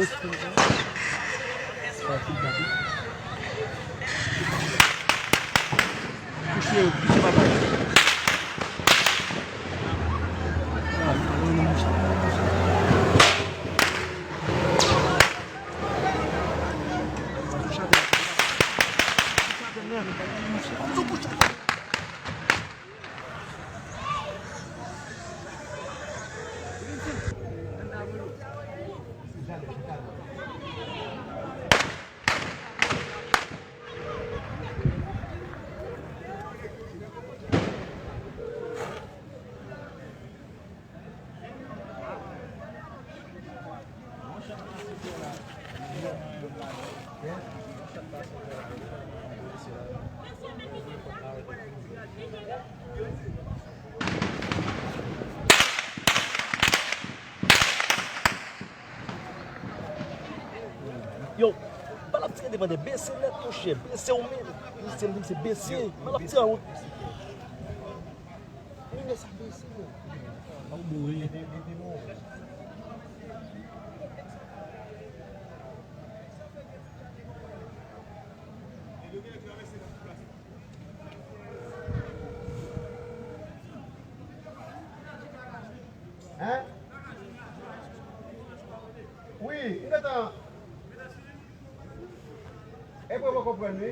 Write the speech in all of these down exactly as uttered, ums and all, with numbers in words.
Touche yo, touche papa yo. Yo, pa l ap tire devan de bese nèt, monchè. Bese ou menm. Misye m di m se bese. Pa l ap tire an wont. Li men sa bese, yo. Ou boure. Hein? Wi, m gentan. Epi w pa konprann, wi.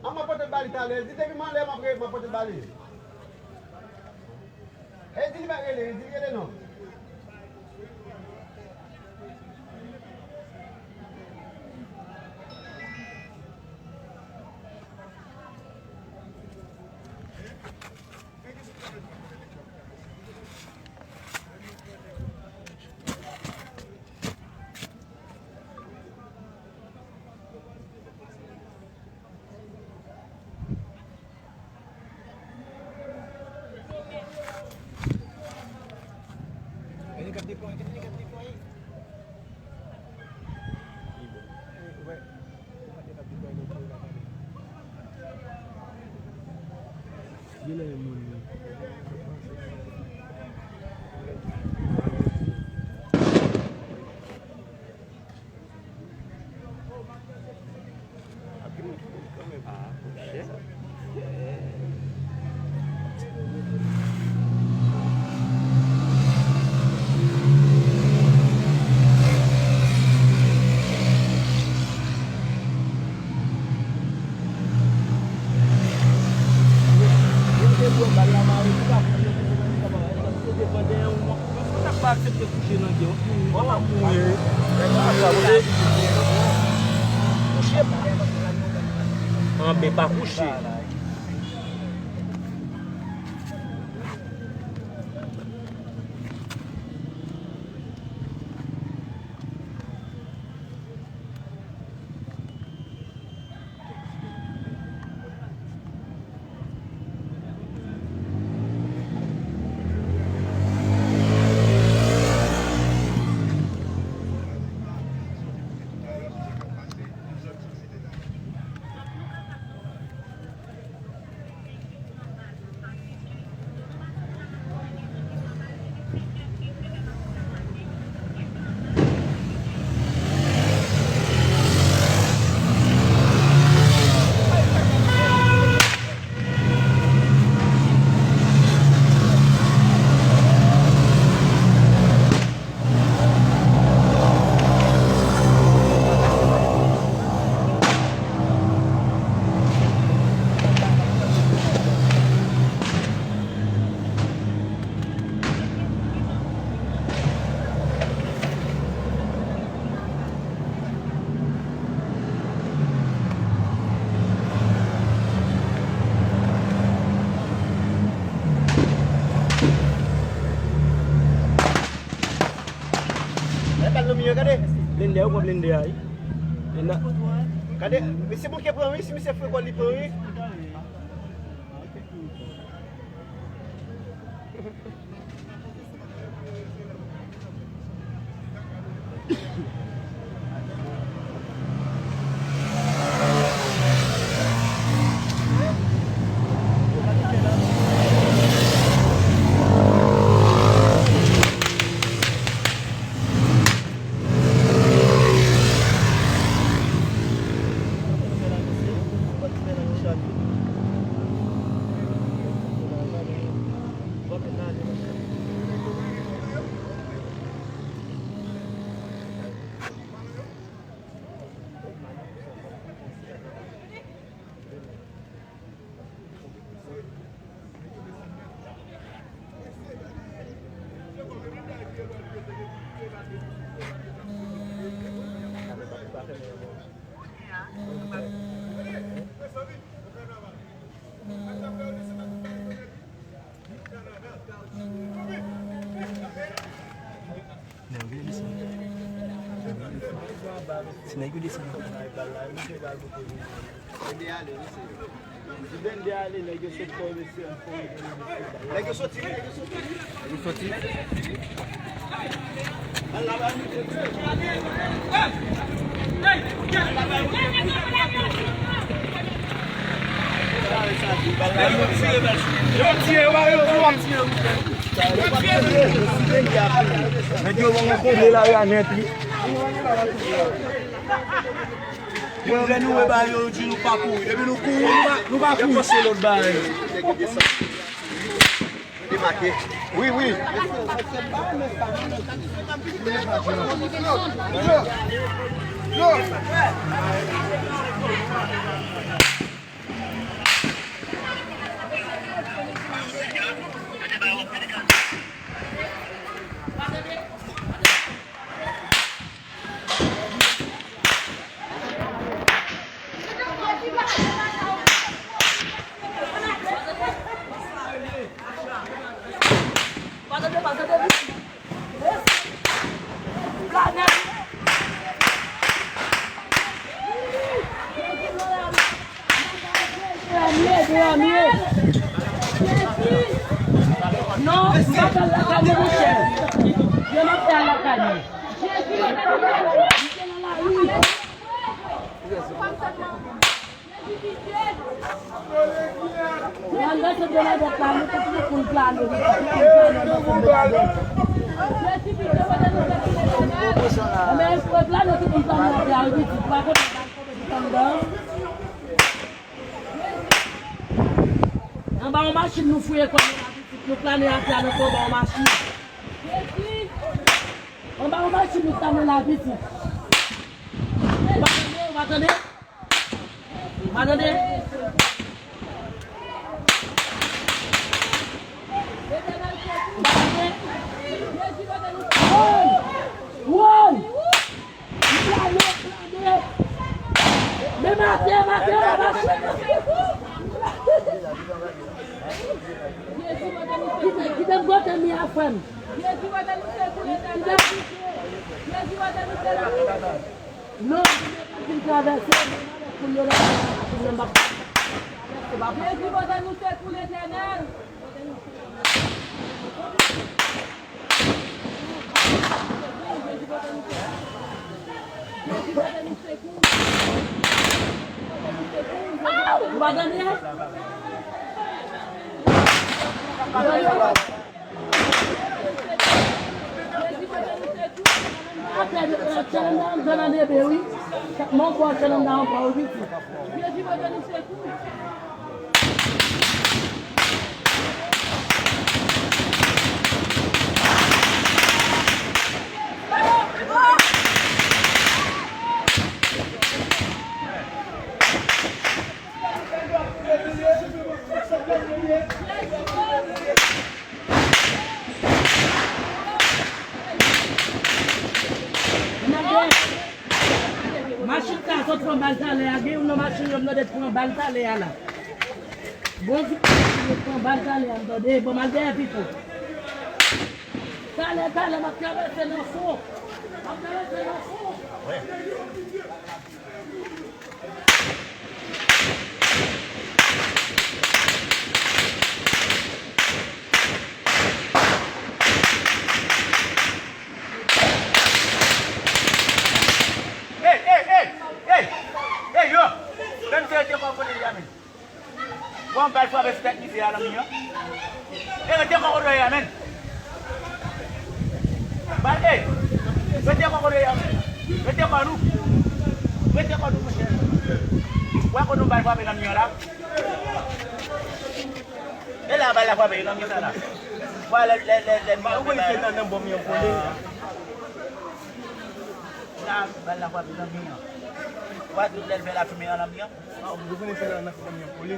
An, m ap pote l ba li talè. Di depi m anlè, m ap re-, m ap pote l ba li. E di li pa rele, di li rele non. Gade nèg ap deplwaye, gade nèg ap deplwaye. Wè, gade nèg ap deplwaye nan kò la, gade. Genlè e moun yo. Anben pa kouche. Gade bal nan mi yo, gade. Blende a, yo pran blende a, wi. Blende a. Gade, mesye bouke pran, wi, si mesye frekò li pran, wi. Nèg yo desann nan bal la, yo fè bal pou kote. Vennde ale, wi, se yo. Si Vennde ale, nèg yo sot kò yo, mesye. Nèg yo soti, wi, nèg yo soti. Nèg yo soti. Bal la, bal la. Yo tire, yo tire, yo tire. Nèg yo pran kontre lari a nèt, wi. Depi lè nou wè bagay yo, yo di nou pa kouri. Depi nou kouri, nou pa, nou pa kouri. Yo panse lòt bagay. Demake. Wi, wi. Non, m pa pral lakay mwen, monchè. Yo nan fè lakay mwen. Nan sèt Bènadèt la, nou tout moun plane, nou tout moun plane nan sèt Bènadèt. Enben, pèp la, nou tout moun plane nan tè a, wi, pitit, pa konn nan bal kote ki anndan. Anba yon machin, nou fouye kò nou la, pitit, nou plane atè a, nou anba yon machin. Anba yon machin, nou plane la, pitit. Ou pa tande, ou pa tande? Ou pa tande? Ou pa tande? Woy! Woy! Plane, plane! Men maten, maten, maten! Kite, kite m goute mi a, frè m. Kite m goute. Non, m vin travèse, men m avèk moun yo la, m ap travèse, pa pran. Jezi, pote nou sekou, Letènèl. Jezi, pote nou sekou. Jezi, pote nou sekou. Jezi, pote nou sekou. Ou pa tande? Atè, tchèlè nan, nan debe, wi. Mon bò, tchèlè nan, wi, pitit. Machin sa sot pran bal talè a, gen youn nan machin yo m tande t pran bal talè a la. Bon, yo pran bal talè a, m tande, bon, m al dèyè pito. Talè, talè, m ap travèse nan fon. M ap travèse nan fon. Ey, ey, ey, ey, ey, yo, fè m te rete kò kote li a, men. Bon, bal frape sou tèt misye a nan mi an. E rete kò kote w ye a, men. Bal, ey, rete kò kote w ye a, men. Rete kò nou. Rete kò nou, monchè. Wè kote yon bal frape nan mi an la. E la bal la frape nan mi an la. Wè lè, lè, lè, lè mi an. Ou konnen se nan, nan bò mi an kole. La, bal la frape nan mi an. Wè tout lè l fè lafimen an nan mi an. Ah, ou konnen se nan, nan fè mi an kole.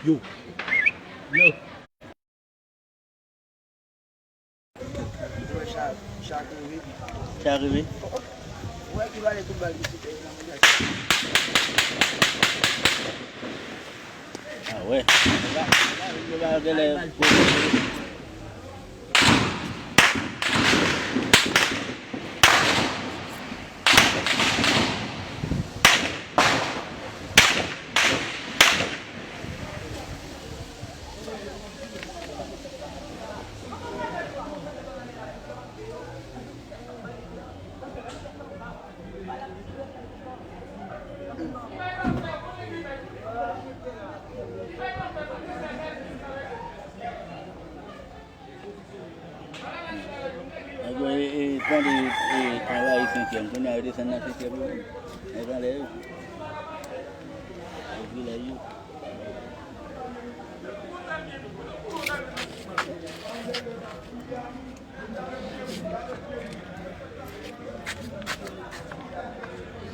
Yo. Yo. Cha, cha k rive. Cha rive. Ou wè ki vale tout bal ki site nan mondyal. Ah wè. Yo pa, yo pa genlè. Nèg yo, e, e, tande, e, anvayi senkyèm. Kounye a yo desann nan senkyèm yo. Nèg anlè yo. Yo vile yo.